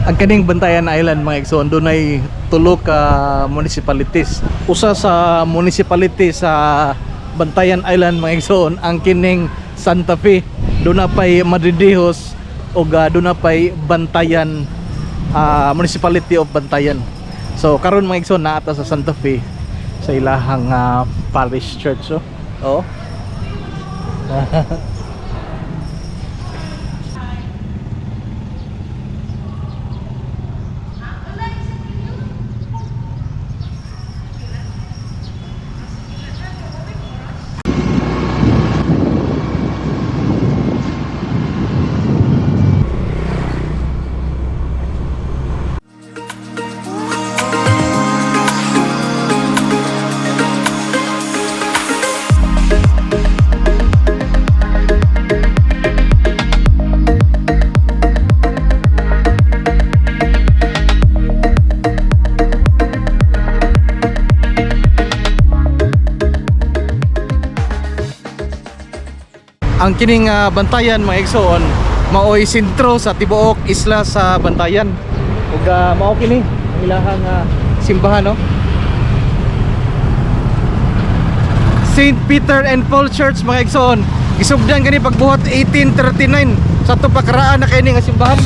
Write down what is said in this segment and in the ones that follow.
Ang kaning Bantayan Island, mga igsoon, dunay tulo ka municipalities. Usa sa municipality sa Bantayan Island, mga igsoon, ang kining Santa Fe. Duna pay Madridejos ug duna pay Bantayan, Municipality of Bantayan. So karon, mga igsoon, naa ta sa Santa Fe sa ilahang parish church, oh. Oh. Ang kining Bantayan, mga igsoon, maoy sentro sa tibuok isla sa Bantayan. Ug mao kini ang ilahang simbahan, no. St. Peter and Paul Church, mga igsoon. Gisugdan kani pagbuhat 1839 sa tupakaraan na kini nga simbahan.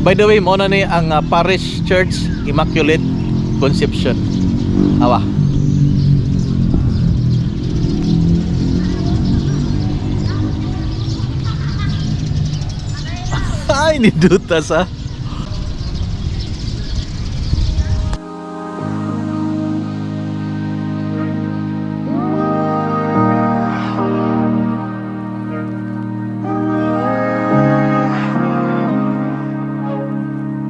By the way, mao na ni ang Parish Church Immaculate Conception. Awa. Ay, ni Dutas ah.